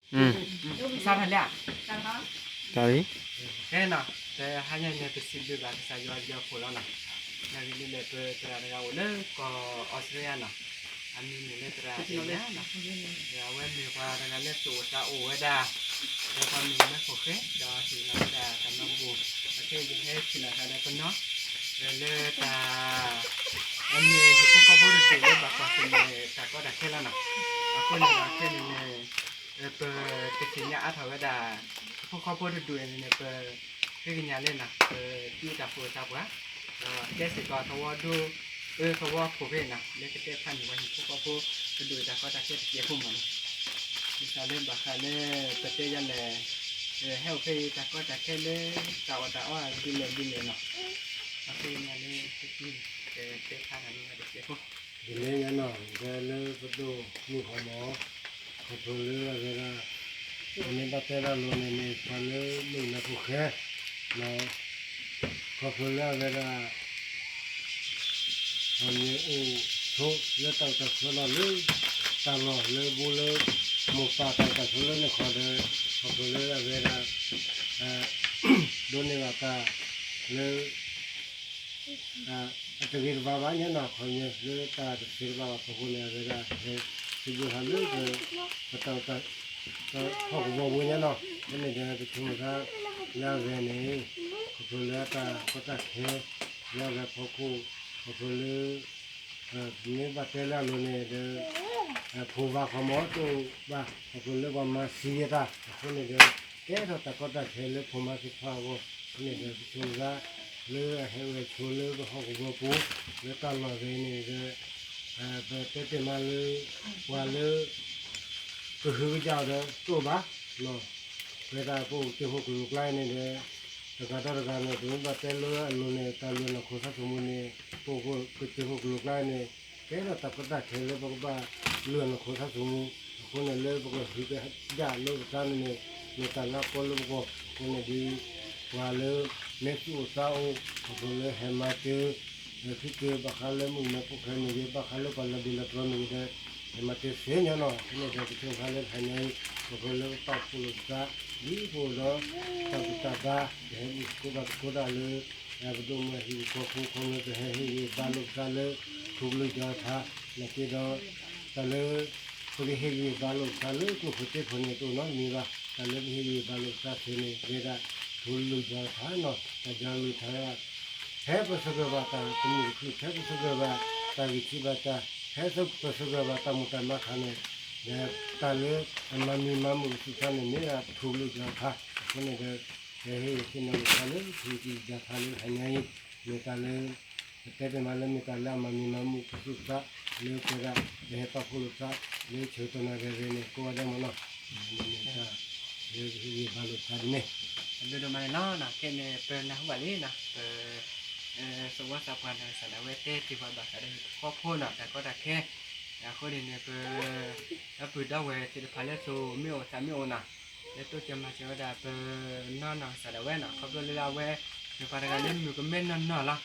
စးထီၣ်လံဧါ, စးလံ, ကဲနီၤ, ပဟါညါအံၤန့ၣ် ပစံးဘျုးဘၣ်ကစၢ်ယွၤအဘျုးအဖှိၣ်လီၤနီၤ, နာ်က့ဒ်လဲၣ်ပသရၣ်တဂၤအိၣ်လၢကီၢ်အီစထြ့လယါနီၤ, အမံၤမ့ၢ်လၢသရၣ်အဲၣ်ညါနီၤ, အဝဲမ့ၢ်ပှၤတဂၤလၢသူၣ်အိၣ်သးအိၣ်ဝဲဒၣ်, ဒီးပှၤမုၣ်ကမဲဖိဃဲ, ဒီးဟ့ၣ်လီၤဝဲဒၣ်တၢ်မၤဘူၣ်, အခဲအံၤယဟဲထံၣ်လိာ်သးဒီးပနီၢ်, လၢတၢ် အမ့ၢ်ဟံၣ်ဖိဃီဖိတဒူၣ်လၢဘၣ်ကွၢ်ဆၢၣ်မဲာ်တၢ်ကီတၢ်ခဲလီၤနီၤ, အဃိန့ၣ်ဒီးခဲအံၤန့ၣ် ပတသ့ၣ်ညါအါထီၣ်ဝဲဒၣ် ဟံၣ်ဖိဃီဖိတဒူၣ်အံၤန့ၣ် ပဃ့ကညးလၢနီၤ ပတံၤတၢ်ဖှိၣ်သးပှၢ်, ဒီးကဲစ့ၢ်ကီးသဝီဒိ အၢသဝီဖိဖဲအံၤနီၤ လၢကတဲဖျါန့ၢ်ပှၤဟံၣ်ဖိဃီဖိတဒူၣ်တၢ်ကီတၢ်ခဲတစဲးဖိမးနီၤ, ဒ်သိးလၢဘၣ်ဃးလၢ ပတဲယၤလဲၣ် ဟဲအိၣ်ဖဲအံၤ တၢ်ကီတၢ်ခဲလၢတၢ်အီၣ်တၢ်အီဒ်လဲၣ်ဒ်လဲၣ်နီၤ, အဃိန့ၣ်လၢ ကတဲဖျါတၢ်န့ၣ်တစဲးဖိ ဒ်လဲၣ်ညါနီၤ ဖဲလၢပဒိၣ်မုၣ်ဃီမး ခီဖျိလၢအဝဲဒၣ် ပမ့ၢ်ဘၣ်တဲဒၣ်လိၤန့ၣ်န့ၣ် ပှၤလၢမုၣ်ကမဲဖိဃဲ ခီဖျိလၢအဝဲဒၣ် ပှၤမ့ၢ်အိၣ်ဆိးလၢတၢ်အိၣ်တၢ်ဆိးလီၢ်လၢ တၢ်လီၢ်လၢဘိလၢ မိၢ်ပၢ်တၢ်အိၣ်တၢ်ဆိးလၢန့ၣ်ဃီဒီး ခီဖျိလၢအဝဲဒၣ် ဒိးန့ၢ်ဘၣ်တၢ် လၢ အတဂ့ၤတဘၣ်ဘၣ်ညါနီၤ ခီဖျိလၢတၢ်တသ့တဘၣ်ဘၣ်အဃိန့ၣ် အဝဲဒၣ်ဟဲ စံးဘျုးဟးလၢ ပတၢ် ဟီၣ်ကဝီၤပူၤညါနီၤ ဖဲန့ၣ်ဒီးပဆိမိၣ်သး လၢအဂ့ၤန့ၣ် ခီဖျိလၢတၢ်ကီတၢ်ခဲ လၢအဂ့ၤဖီခိၣ် ခီဖျိလၢ ပမ့ၢ်ဘၣ်တဲလၢအလိၤန့ၣ်ဒီး ဖိဘၣ်ခီမီၤတအိၣ်ဘၣ် ခီဖျိလၢပှၤမၤသံဝဲတၢ် အဃိန့ၣ်ဒီး ကဲထီၣ်တၢ်ကီတၢ်ခဲလၢဖိမါသ့ၣ်တဖၣ်အဂီၢ် အဃိန့ၣ်ဒီး ပဆိမိၣ်သး လၢအဟဲဝဲဆိးလၢပဟီၣ်ကဝီၤပူၤ လၢတၢ်လီၢ်ဂ့ၤန့ၣ်ဒီး ပတဲတ့ၢ်မးလၢ ပှၤလၢ ကဟုကယာ်ဒီးတအိၣ်ဘၣ် ပဝဲဒၣ်ပအိၣ်က့ၤဟိၣ်ကလူးကျါန့ၣ်ဒီး တဂၤဒီးတဂၤန့ၣ် ပမ့ၢ်ဘၣ်တဲလၢအလိၤန့ၣ် တၢ်လုၢ်အနီၢ်ခိသးသမူန့ၣ် ပအိၣ်က့ၤဟိၣ်ကလူးကျါန့ၣ် ကဲထီၣ်တၢ်ကီတၢ်ခဲလၢပကဘၣ်လုၢ်အနီၢ်ခိသးသမူ အဃိန့ၣ်လၢပကဟုကယာ်လၢပသးန့ၣ်န့ၣ် မ့ၢ်တၢ်လၢအကီလၢပဂီၢ် အဃိန့ၣ်ဒီး ပှၤလၢ မ့ၢ်သူၣ်အိၣ်သးအိၣ် ခီဖျိလၢဟဲမၤစၢၤ ဒီးသုက့ၤဘၣ်ဃးလၢမုၣ်ကမဲဖိဃဲမ့ၢ်ဂ့ၤ ဘၣ်ဃးလၢပှၤလီၤဘံၣ်လီၤတီၤမ့ၢ်ဂ့ၤဒီး ဟဲမၤစၢၤသ့ၣ်ညါနီၤ အဃိန့ၣ်ဒီး ပဆိမိၣ်သးလၢတဟါညါအံၤ ခီဖျိလၢပပာ်ဖှိၣ်လိာ်ပသး ဒ်ပအိၣ်ဒီး တၢ်ဘူၣ်တၢ်ဘါ ပဟဲဘူၣ်သကိးဘါသကိးတၢ်လၢ ပဒိၣ်မုၢ်ဟံၣ်ဖိဃီဖိ ခီဖျိပဟဲဟ့ၣ်ဂံၢ်ဘါလိာ်ပသးလၢ ထူကလုၢ်ယွၤကထါ နာ်က့ဒီး တၢ်လၢ ပကဟ့ၣ်ဂံၢ်ဘါလိာ်ပသးလၢကျိၣ်ဖိစ့ဖိန့ၣ် တအိၣ်နီတမံၤဘၣ် တၢ်လၢပဟ့ၣ်ဂံၢ်ဘါလိာ်ပသးသ့န့ၣ် မ့ၢ်ဒၣ် ထူကလုၢ်ယွၤကထါနီၤ တၢ်ယွၤကလုၢ်ကထါ ဖဲပသဂၢၢ်ဘၣ်တၢ်တမုာ်တခုၣ် ဖဲပသဂၢၢ်ဘၣ်တၢ်ဂံၢ်ဆံးဘၣ်ဆါ ဖဲပသဂၢၢ်ဘၣ်တၢ်မုာ်တၢ်မၤခါန့ၣ် တၢ်လၢအမၤမံၤမၤမုာ်ကသူၣ်ကသးန့ၣ် မ့ၢ်ဒၣ်ထူကလုၢ်ယွၤကထါ အဃိန့ၣ်ဒီး ပဟ့ၣ်သ့ၣ်နီၣ်လိာ်ပသးလၢထူကလုၢ်ယွၤကထါလၢတဟါညါအံၤ မ့ၢ်တၢ်လၢ ပတဲတ့ၢ်မးလၢမ့ၢ်တၢ်လၢအမၤမံၤမၤမုာ် ကသူၣ်ကသး လၢပဝဲဒၣ် ပဟဲပာ်ဖှိၣ်လိာ်ပသး လၢဆၢကတီၢ်နၣ်ရံၣ်န့ၣ် ကိးဂၤဒဲးမ့ၢ်နီၤ မ့ၢ်တၢ် လၢပဟ့ၣ်ဂံၢ်ဘါလိာ်ပသးဒ်န့ၣ် အဘျုးဒိၣ်မးန့ၣ်လီၤ. ခဲအံၤန့ၣ် ပနၢ်ဟူဘၣ်လံနီၤ ပ သဝီသးပှၢ်နီၢ်ကစၢ်ဒၣ်ဝဲတဲတ့ၢ်ပှၤဘၣ်ဃးဒီးဟံၣ်ဖိဃီဖိနီၤ တၢ်ကီတၢ်ခဲ အဃိန့ၣ်န့ၣ် ပ ဒီပုၢ်ဒီဝဲၢ်သ့ၣ်တဖၣ်လၢသူၣ်မ့ၢ်အိၣ်သးမ့ၢ်အိၣ်နီၤ လၢတိစၢၤမၤစၢၤဝဲဒၣ်ပနီၢ်နီၢ်ကစၢ်ဒၣ်ဝဲနီၤ ခီဖျိလၢအဝဲ မ့ၢ်ပှၤတဂၤလၢမုၣ်ကမဲနီၢ်နီၢ်လီၤ. ဒီးဟံၣ်ဖိဃီဖိန့ၣ်န့ၣ်နီၤ ပ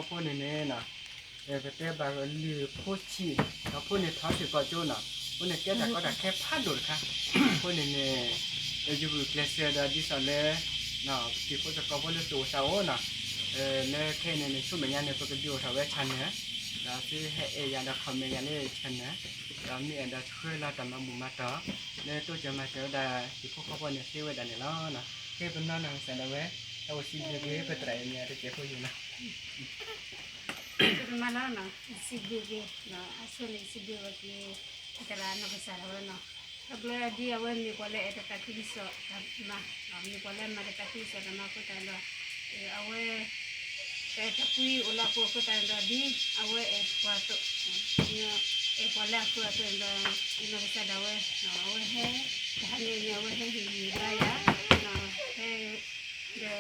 တဲဘၣ်လၢဖိဆံး ဒီးဖိန့ၣ်ထီၣ်စ့ၢ်ကီးကၠိနီၤ အဃိန့ၣ်ကဲတၢ်ကီတၢ်ခဲဖးဒိၣ်တခါ အဃိန့ၣ်န့ၣ် ယဂုာ်ကျဲးစၢးဒီးဒ်သိးလၢ ပဟံၣ်ဖိဃီဖိလၢသူၣ်အိၣ်သးအိၣ်နီၤ လၢခဲအံၤန့ၣ်န့ၣ် ဆူမဲာ်ညါန့ၣ် ပကဒုးအိၣ်ထီၣ်ဝဲ channel ဒီးသုဟဲအဲၣ်ယၤဒီး comment ယၤလၢ channel ဒီးမ့ၢ်အဲၣ်ဒိးဆှၢလီၤတၢ်မၤဘူၣ်မၤတီၢ် လၢတိစၢၤမၤစၢၤဝဲဒၣ်ဟံၣ်ဖိဃီဖိန့ၣ်သ့ဝဲဒၣ်န့ၣ်လီၤ. ခဲအံၤပနီၢ်နီၢ်ကစၢ်ဒၣ်ဝဲ အအိၣ်စံးဘျုးက့ၤပသရၣ်အံၤန့ၣ် အတစဲးဖိယံၤလီၤ ပမၤလီၤနီၤ စံးဘျုးက့ၤ အဆိန့ၣ်စံးဘျုးဘၣ်က့ၤ သရၣ်နီၢ်ကစၢ်ဒၣ်ဝဲနီၤ ခီဖျိဒ်အဝဲမ့ၢ်ပှၤလၢအဲၣ်တၢ်သးခုကစီၣ်တၢ်မၤ မ့ၢ်ပှၤလၢအမၤတၢ်သးခုကစီၣ်တၢ်မၤအဃိသတးဒီး အဝဲ တၢ်အဲၣ်တၢ်ကွံအိၣ်လၢအဃိအဃိသတးဒီးဒ် အဝဲအဲၣ်ပှၤ အဲၣ်ပှၤလၢအဃိအဃိသတးဒီး နီၢ်ကစၢ်ဒၣ်ဝဲ အဝဲဟဲ တဟါညါအံၤန့ၣ် အဝဲဟဲဟ့ၣ်ဂံၢ်ဘါယၤ ဟဲ ဒီး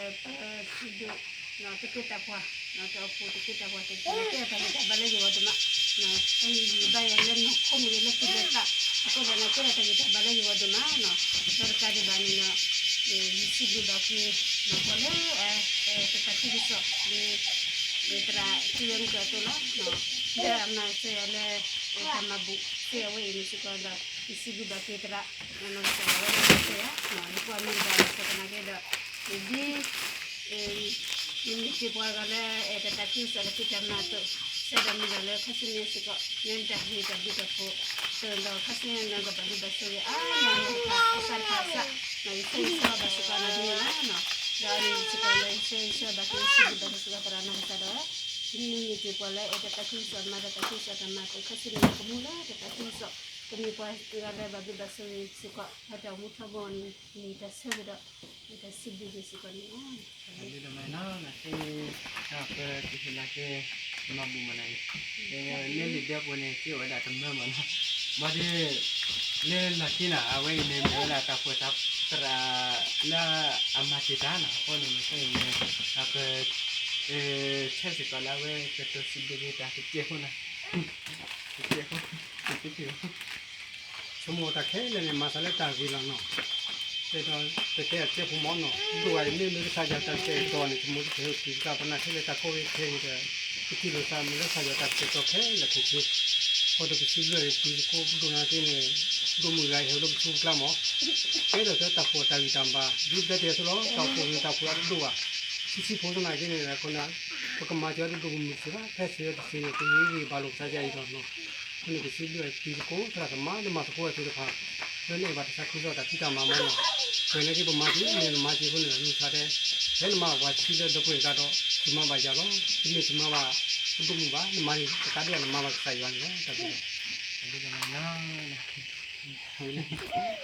ပစံးဒိၣ် တက့ၢ်တၢ်ပှၢ် တၢ်အိၣ်ဖှိၣ်တက့ၢ်တၢ်ပှၢ် တက့ၢ်တၢ်ဂံၢ်တၢ်ဘါလၢယဂီၢ်ဒိၣ်မး ဟဲဟ့ၣ်ဂံၢ်ဘါယၤလၢနီၢ်ခိမ့ၢ်ဂ့ၤ လၢသူၣ်လၢသး အဃိသတးန့ၣ် ကဲထီၣ်တၢ်ဂံၢ်တၢ်ဘါလၢယဂီၢ်ဒိၣ်မးနီၤ ဒီးတကးဒံးဘၣ်န့ၣ်ဒီး ယစံးဘျုးဘၣ်က့ၤ ပှၤလၢ အဲၣ်တၢ်သးခုကစီၣ် လၢ သရၣ်စံးဝဲမုၢ်ကၢအသိးလီၤ လၢအမၤစၢၤယၤလၢ တၢ်မၤဘူၣ်သ့အဝဲအံၤန့ၣ်စ့ၢ်ကီးဒီး စံးဘျုးဘၣ်က့ၤသရၣ်, နီၢ်ကစၢ်ဒၣ်ဝဲဒၣ်ကစၢ်ယွၤ, ယကွၢ်မ့ၢ်တဘၣ်ဘၣ်ဆၣ်သနာ်က့ဒီး, ယဒ် ယမ့ၢ်စ့ၢ်ပှၤတဂၤလၢ အဲၣ်တၢ်သးခုကစီၣ်လၢသုတၢ်မၤအသိး, ဆၢဒၣ်မ့ၢ်ဒၣ်လၢခါဆူညါစ့ၢ်ကီး မ့ၢ်တၢ်ဟ့ၣ်တၢ်ဘျုးတၢ်ဖှိၣ်, ဒီးခါဆူညါန့ၣ်ကဘၣ်ဘျုးဘၣ်ဆိၣ်ဂ့ၤအါမး အသးတဖၣ်အသး, ယဆၢဂ့ၤဆၢဝါဘၣ်စ့ၢ်ကီးနၤဒ်န့ၣ်လီၤ. ဒီးအန့ၣ်စ့ၢ်ကီးလၢယဆၢဂ့ၤဆၢဝါဘၣ်က့ၤ စံးဘျုးဘၣ်က့ၤစ့ၢ်ကီးသရၣ်နီၢ်ကစၢ်ဒၣ်ဝဲ, ဒ်မ့ၢ်စ့ၢ်ပှၤလၢအဲၣ်တၢ်သးခုကစီၣ် မၤတၢ်သးခုကစီၣ်တၢ်မၤအသိး ခါဆူညါကမူလၢတၢ်သးခုကစီၣ်, ကမ့ၢ်ပှၤတဂၤလၢဘၣ်ဘျုးဘၣ်ဆိၣ်ဂ့ၤစ့ၢ်ကီး ပှၤတၢ်အိၣ်မူထီဘိန့ၣ် မ့ၢ်တၢ်ဆၢကတီၢ် မ့ၢ်တၢ်စံးဘျုးက့ၤစ့ၢ်ကီးန့ၣ်လီၤ. လၢလီၤမးနီၤ နသ့ၣ် ပကဟ့ၣ်လီၤက့ၤ မၤဘူၣ်မးနီၤအံၤ, လၢလံာ်ဒၢပူၤန့ၣ် က့ၢ်ဝဲဒၣ်တမၢမးနီၤ, ဘၣ်ဒီး လၢလီၢ်ခံနီၤ အဝဲအံၤန့ၣ် မ့ၢ်ဝဲဒၣ်တၢ်ပှဲၤသရၣ်လၢအမၤတ့ၢ်တၢ်နီၤ, အဃိန့ၣ် နသ့ၣ်အံၤန့ၣ် အက ဆၢစ့ၢ်ကီးလၢအဝဲကတိၤစံးဘျုးက့ၤတၢ်တစဲးဖိနီၤ, တစဲးဖိ, တစဲးဖိ ဆိကမိၣ်တၢ်ခဲလၢာ်န့ၣ် မၤသးလၢတၢ်ဂ့ၤလီၤနီၤ, တဲဒီး တတဲအတဲဖိမီၤနီၤ, ဒိၣ်ဝဲအံၤမ့ၢ်မ့ၢ်ကစၢ်ယွၤတၢ်ကတဲာ်ကတီၤန့ၣ် ဆိကမိၣ်တကဲၤဝဲတုၤကတၢၢ် ပနၢ်ခဲလၢာ်တၢ်ကိးဂ့ၤခဲဂ့ၤဒီး ပထံၣ်လိာ်သးမ့ၢ်လၢကစၢ်ယွၤတၢ်ကတဲာ်ကတီၤခဲလၢာ်ခဲဆ့, ဃီဒီးပစံးဘျုးအံၤပံၤသကိးပဒိၣ်နၤသ့ၣ်န့ၣ် ဒိၣ်မုၢ်ဂၤအံၤဟဲလၢပဆိပကျါမီၤ, ကဲထီၣ်က့ၤတၢ်ဖှီၣ်တၢ်ဂံၢ်တၢ်ဘါ ဒ်ပတဲတ့ၢ်အသိးလီၤ, တၢ်အိၣ်ဖှိၣ်ဂ့ၤတၢ်အိၣ်ဖှိၣ်အဒိၣ်ဘၣ်, ဆံးဆံးဖိသနာ်က့န့ၣ် အဃိန့ၣ် ပကမၤစၢၤအီၤဒိၣ်ဒိၣ်မုၢ်မုၢ်တသ့ဘၣ်, ဖဲသ့ဝဲတသ့န့ၣ် ပဂ့ၤဂ့ၤဘၣ်လိာ်ကစၢ်ယွၤအံၤလီၤနီၤ, အဃိန့ၣ် ပစံးဘျုးအံၤပံၤသကိး သရၣ်သမါလၢမၤသကိးဝဲသ့ၣ်တဖၣ်, လၢနအဲၣ်ဘၣ်တၢ်သးခုကစီၣ်တၢ်ဖံးတၢ်မၤမီၤနီၤ, ပှဲၤန့ၢ်က့ၤပမၤက့ၤ မ့ၢ်နမၤက့ၤအဃိန့ၣ် မုၢ်ဆါတဲ ဖဲနမၤဘၣ်ပှၤထံလၢဒီပုၢ်ဝဲၢ်ကါဒီး သုမၤဘၣ်ယၤလီၤ, တမ့ၢ်သုမၤဘၣ်ပဒိၣ်မုၢ်ဘၣ်, နမၤန့ၣ်တကးဒံးဘၣ် နမၤဘၣ်ကစၢ်ယွၤန့ၣ်လီၤ, တၢ်ဘျုးလီၤ.